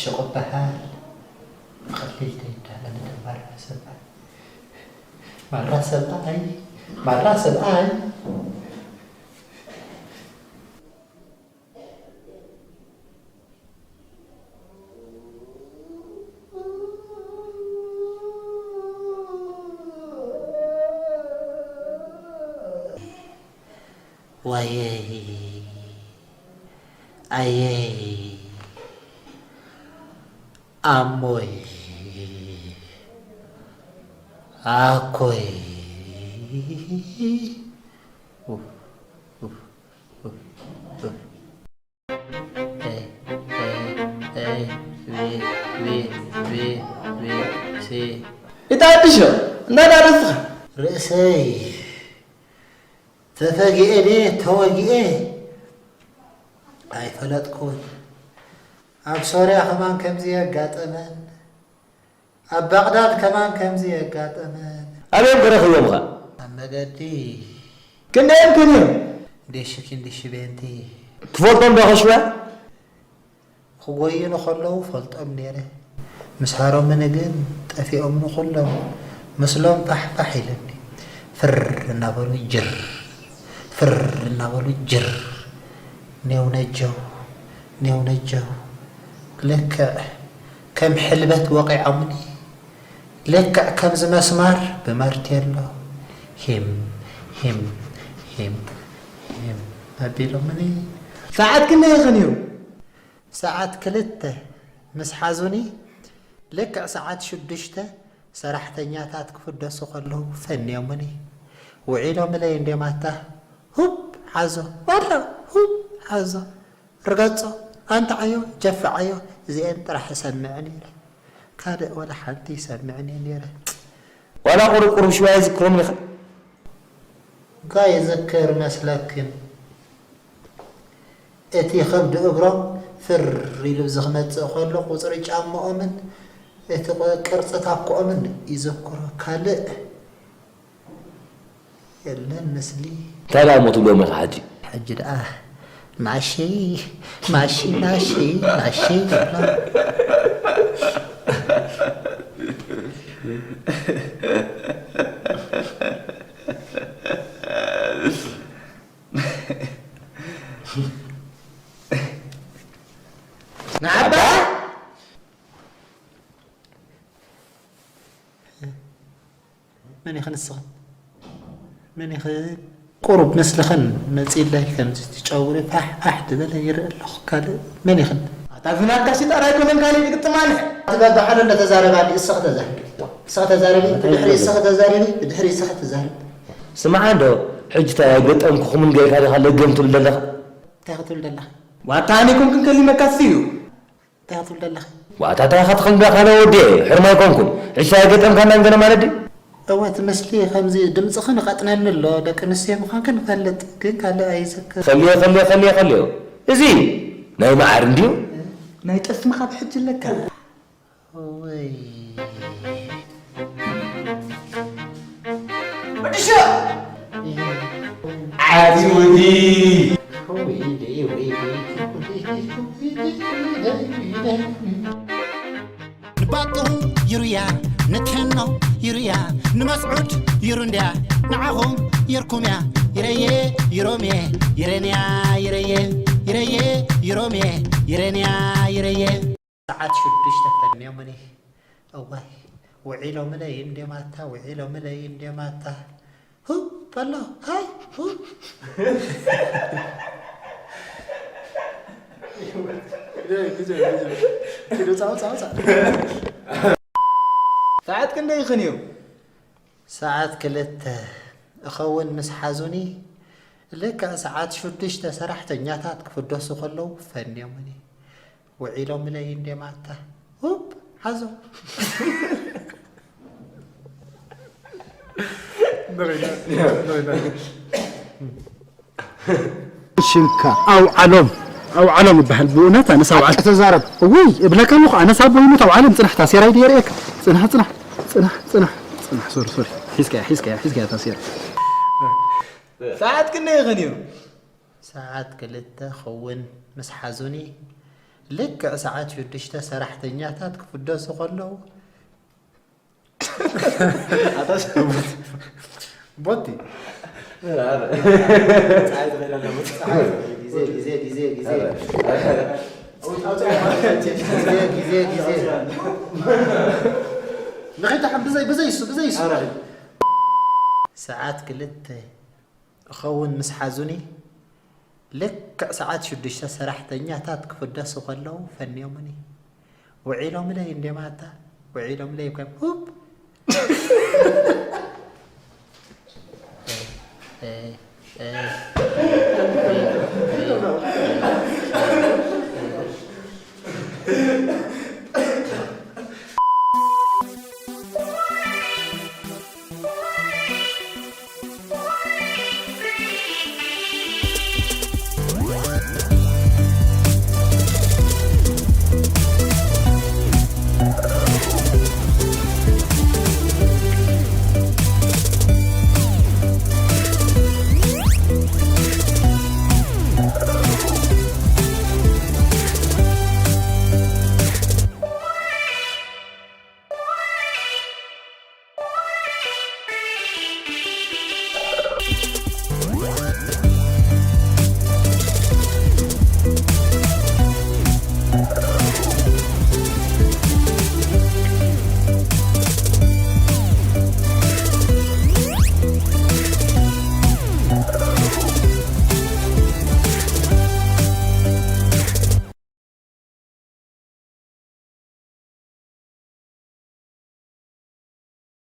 ሽቕ በሃል፣ ብቐሊል ዘይዳለል ማራ ሰብኣይ። ማራ ሰብኣይ፣ ማራ ሰብኣይ። ዋየይ፣ ኣየይ፣ ኣሞይ፣ ኣኮይ። ኡፍ፣ ኡፍ፣ ኡፍ፣ ኡፍ። ኤ፣ ኤ፣ ኤ፣ ቢ፣ ቢ፣ ቢ፣ ቢ፣ ሲ። እንታይ ኣዲሽ ነው? እንታይ ዳኣ ደስኻ? ርእሰይ ተፈጊኤ ድየ ተወጊኤ ኣይፈለጥኩን። ኣብ ሶርያ ከማን ከምዚ የጋጠመን፣ ኣብ ባቕዳድ ከማን ከምዚ የጋጠመን። ኣበይ እዮም ከረኺቦምኻ? ኣብ መገዲ። ክንደይ እዮም ከኒዮም? ዴሽኪን ዲሽቤንቲ። ትፈልጦም ዶ ከሽባ? ክጎዩኒ ከለዉ ፈልጦም ነይረ። ምስ ሃሮምኒ ግን ጠፊኦምኒ ኩሎም። ምስሎም ፋሕ ፋሕ ኢለኒ። ፍር እናበሉ ጅር፣ ፍር እናበሉ ጅር። ኔው ነጀው፣ ኔው ነጀው። ልክዕ ከም ሕልበት ወቒዖምኒ። ልክዕ ከምዚ መስማር ብማርቴሎ ሂም፣ ሂም፣ ሂም፣ ሂም ኣቢሎምኒ። ሰዓት ክንደይ ኢኺ ነይሩ? ሰዓት ክልተ ምስ ሓዙኒ፣ ልክዕ ሰዓት ሽዱሽተ ሰራሕተኛታት ክፍደሱ ከለዉ ፈንዮምኒ። ውዒሎምለይ እንዴ ማታ፣ ሁብ ሓዞ፣ ዋላ ሁብ ሓዞ። ርገጾ፣ ኣንትዓዮ፣ ጀፍዓዮ፣ እዚኤን ጥራሕ እሰምዕ ነይረ። ካልእ ወላ ሓንቲ ይሰምዕን እየ ነይረ። ዋላ ቁሩብ ቁሩብ ሽዋ ይዝክሮም ኢኻ? እኳ ይዝክር መስለክን? እቲ ከብዲ እግሮም ፍር ኢሉ ዝመጽእ ከሎ ቁጽሪ ጫምኦምን እቲ ቅ-፣ ቅርጺ ታኮኦምን ይዝክሮ። ካልእ የለን ምስሊ። እንታይ ደኣ እሞ ትብሎም ኢኻ ሕጂ? ሕጂ ደኣ ማሺ፣ ማሺ፣ ማሺ፣ ማሺ ይብሎ። ንዓባ መን ኢኽን ንስኽን? መን ኢኽን? ቁሩብ ምስልኽን መጺለይ ከምዚ ትጨውሪ ፋሕ ፋሕ ትበለ ይርኢ ኣለኹ። ካልእ መን ኢኽን? ኣታ ዝናትካ ሽጣራ ኣይኮነን ካልእ ይግጥም ኣለ። ኣቲ በብሓደ እንተተዛረባ እንዲ እስኺ ተዛረቢ። እስኺ ተዛረቢ፣ ብድሕሪ እስኺ ተዛረቢ፣ ብድሕሪ እስኺ ተዛረቢ። ስምዓ እንዶ፣ ሕጂ እንታይ ኣይገጠምኩኹምን ጌርካ ዲኻ ለገም ትብል ዘለኻ? እንታይ ክትብል ዘለኻ? ዋታ ኣነ ኣይኮንኩን ከሊመካስ እዩ። እንታይ ክትብል ዘለኻ? ዋታ እንታይ ኢኻ ትኸልም ዶ ካልእ ወዲ እየ፣ ሕርም ኣይኮንኩን። ሕጂ እንታይ ኣይገጠምካናን ገለ ማለት ድዩ? እወ፣ እቲ ምስሊ ከምዚ ድምፅኽን ይቐጥነኒ ኣሎ። ደቂ ኣንስትዮ ምዃንክን እፈልጥ፣ ግን ካልእ ኣይዝክር። ከልዮ፣ ከልዮ፣ ከልዮ፣ ከልዮ። እዚ ናይ መዓር እንድዩ። ናይ ጠስሚ ካብ ሕጂ ኣለካ። ወይ። ወዲ ሸዋ! ዓቢ ወዲ! ንባጥሩ ይሩያ፣ ንትሕኖ ይሩያ፣ ንመስዑድ ይሩ እንድያ፣ ንዓኹም ይርኩም እያ። ይረየ ይሮምየ፣ ይረንያ ይረየ፣ ይረየ ይሮምየ፣ ይረንያ ይረየ። ሰዓት ሽዱሽተ ፈንዮምኒ። እዋይ፣ ውዒሎምለይ እንዴ ማታ፣ ውዒሎምለይ እንዴ ማታ። ሁ፣ በሎ፣ ሃይ፣ ሁ። ግዜ፣ ግዜ፣ ግዜ። ኪዱ፣ ጻው፣ ጻው፣ ጻው። ሰዓት ክንደይ ይኽን እዩ? ሰዓት ክልተ እኸውን ምስ ሓዙኒ፣ ልክዕ ሰዓት ሽዱሽተ ሰራሕተኛታት ክፍደሱ ከለዉ ፈንዮምኒ። ውዒሎምለይ እንዴ ማታ። ሁፕ፣ ሓዞ። ንሪና፣ ንሪና። ሽምካ ኣውዓሎም፣ ኣውዓሎም ይበሃል። ብእውነት ኣነስ ኣውዓል ተዛረብ። እውይ፣ እብለካ ኣለኹ፣ ኣነስ ኣቦ ይሙት ኣውዓሎም። ጽናሕ፣ ታሴራይ ድየ ርእየካ። ጽናሕ፣ ጽናሕ፣ ጽናሕ፣ ጽናሕ፣ ጽናሕ። ሶሪ፣ ሶሪ። ሒዝካያ፣ ሒዝካያ፣ ሒዝካያ ታሴራ። ሰዓት ክንደይ ይኽን እዩ? ሰዓት ክልተ ኸውን ምስ ሓዙኒ፣ ልክዕ ሰዓት ሽዱሽተ ሰራሕተኛታት ክፍደሱ ከለዉ ኣታስ ቦቲ ፀሓይ ትኸይድ ኣለቦት ጊዜ ጊዜ ጊዜ ጊዜ ጊዜ ጊዜ ጊዜ ንኸይተሓም ብዘይ ብዘይ እሱ ብዘይ እሱ ሰዓት ክልተ እኸውን ምስ ሓዙኒ ልክዕ ሰዓት ሽዱሽተ ሰራሕተኛታት ክፍደሱ ከለዉ ፈንዮምኒ። ውዒሎምለይ እንዴማታ ውዒሎምለይ እኳ ሁፕ